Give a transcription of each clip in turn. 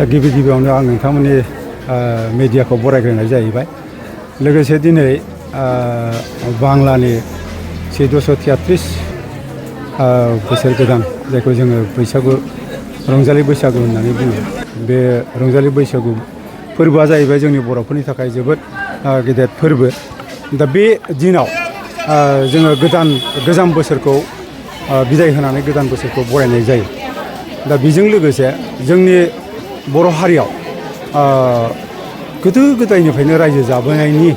दा गिबियावनो आं नोंथांमोननि मिडियाखौ बरायग्रोनाय जाहैबाय। लोगोसे दिनै बांलानि 1433 बोसोर गोदान जायखौ जोङो बैसागु रंजालि बैसागु होननानै बुङो। बे रंजालि बैसागु फोरबोआ जाहैबाय जोंनि बर'फोरनि थाखाय जोबोद गेदेर फोरबो। दा बे दिनाव जोङो गोजाम बोसोरखौ बिदाय होनानै गोदान बोसोरखौ बरायनाय जायो। दा बेजों लोगोसे जोंनि बर' हारियाव गोदो गोदायनिफ्रायनो रायजो जाबोनायनि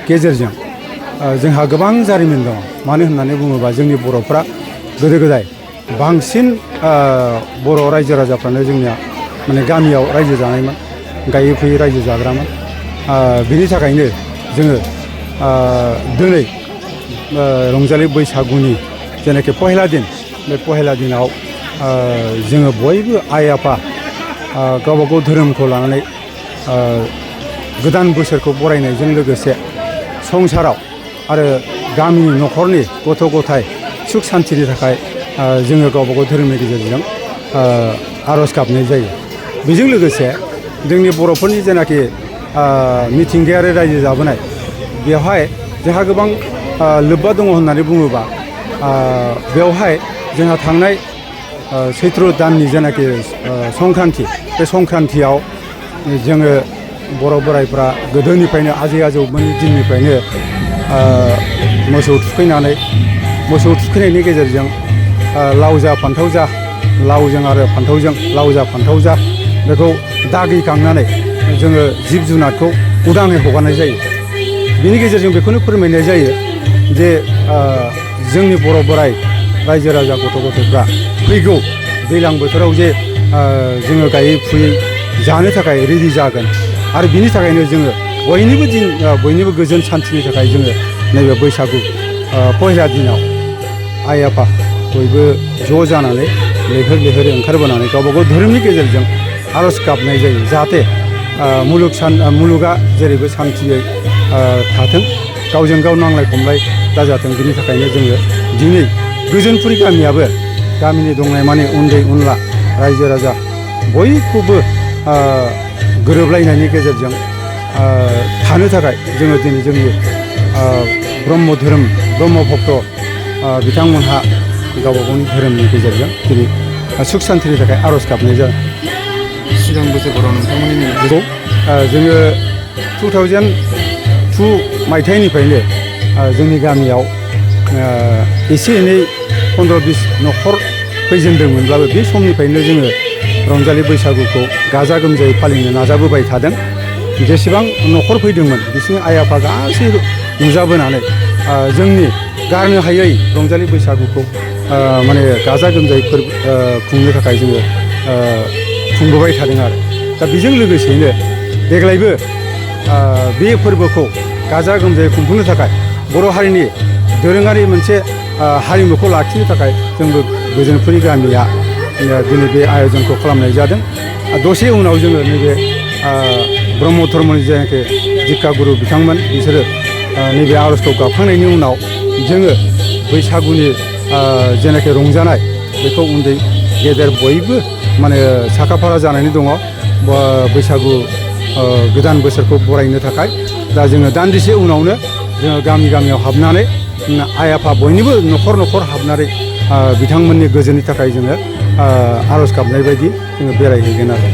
गेजेरजों जोंहा गोबां जारिमिन दङ। मानो होननानै बुङोबा जोंनि बर'फ्रा गोदो गोदाय बांसिन बर' रायजो राजाफ्रानो जोंनिया माने गामियाव रायजो जानायमोन, गायै फुयै रायजो जाग्रामोन। बिनि थाखायनो जोङो दिनै रंजालि बैसागुनि जेनाखि पहेला दिन, बे पहेला दिनाव जोङो बयबो आइ आफा गावबागाव धोरोमखौ लानानै गोदान बोसोरखौ बरायनायजों लोगोसे संसाराव आरो गामिनि न'खरनि गथ' गथाय सुख सान्तिनि थाखाय जोङो गावबागाव धोरोमनि गेजेरजों आर'ज गाबनाय जायो। बेजों लोगोसे जोंनि बर'फोरनि जेनाखि मिथिंगायारि रायजो जाबोनाय, बेवहाय जोंहा गोबां लोब्बा दङ होननानै बुङोबा बेवहाय जोंहा थांनाय सैत्र दाननि जेनाखि संक्रान्ति, बे संक्रान्तियाव जोङो बर' बोराइफ्रा गोदोनिफ्रायनो आजै आजौमोननि दिननिफ्रायनो मोसौ थुखैनायनि गेजेरजों लाव जा फान्थाव जा, लावजों आरो फान्थावजों लाव जा फान्थाव जा, बेखौ दागैखांनानै जोङो जिब जुनारखौ उदाङै हगारनाय जायो। बिनि गेजेरजों बेखौनो फोरमायनाय जायो जे जोंनि बर' बोराइ रायजो राजा गथ' गथायफ्रा फैगौ दैज्लां बोथोराव जे जोङो गायै फुयै जानो थाखाय रेडि जागोन। आरो बिनि थाखायनो जोङो बयनिबो गोजोन सान्थिनि थाखाय जोङो नैबे बैसागु पहेला दिनाव आइ आफा बयबो ज' जानानै लैहोर लैहोर ओंखारबोनानै गावबागाव धोरोमनि गेजेरजों आर'ज गाबनाय जायो। जाहाथे मुलुगा जेरैबो सान्थियै थाथों, गावजों गाव नांलाय खमलाय दाजाथों। बिनि थाखायनो जोङो दिनै गोजोनपुरि गामियाबो गामिनि दंनाय माने उन्दै उनला रायजो राजा बयखौबो गोरोबलायनायनि गेजेरजों थानो थाखाय जोङो दिनै जोंनि ब्रह्म भक्त बिथांमोनहा गावबा गावनि धोरोमनि गेजेरजों दिनै सुख सान्तिनि थाखाय आर'ज गाबनाय जादों। सिगां बोसोरफोराव नोंथांमोननि जोङो 2002 मायथाइनिफ्रायनो जोंनि गामियाव एसे एनै 15-20 न'खर फैजेनदोंमोनब्लाबो बे समनिफ्रायनो जोङो रंजालि बैसागुखौ गाजा गोमजायै फालिनो नाजाबोबाय थादों। जेसेबां न'खर फैदोंमोन बिसोरनि आइ आफा गासै नुजाबोनानै जोंनि गारनो हायै रंजालि बैसागुखौ माने गाजा गोमजायै खुंनो थाखाय जोङो खुंबोबाय थादों आरो। दा बेजों लोगोसेयैनो देग्लायबो बे फोरबोखौ गाजा गोमजायै खुंफुंनो थाखाय बर' हारिनि दोरोङारि मोनसे हारिमुखौ लाखिनो थाखाय जोंबो गोजोनपुरि गामिया दिनै बे आयजनखौ खालामनाय जादों। दसे उनाव जोङो नैबे ब्रह्म धर्मनि जेनाखि दिक्षा गुरु बिथांमोन, बिसोरो नैबे आर'जखौ गाबखांनायनि उनाव जोङो बैसागुनि जेनाखि रंजानाय, बेखौ उन्दै गेदेर बयबो माने साखाफारा जानानै दङ बैसागु गोदान बोसोरखौ बरायनो थाखाय। दा जोङो दान्दिसे उनावनो जोङो गामियाव हाबनानै आइ आफा बयनिबो न'खर हाबनानै बिथांमोननि गोजोननि थाखाय जोङो आर'ज गाबनाय बायदि जोङो बेरायहैगोन आरो।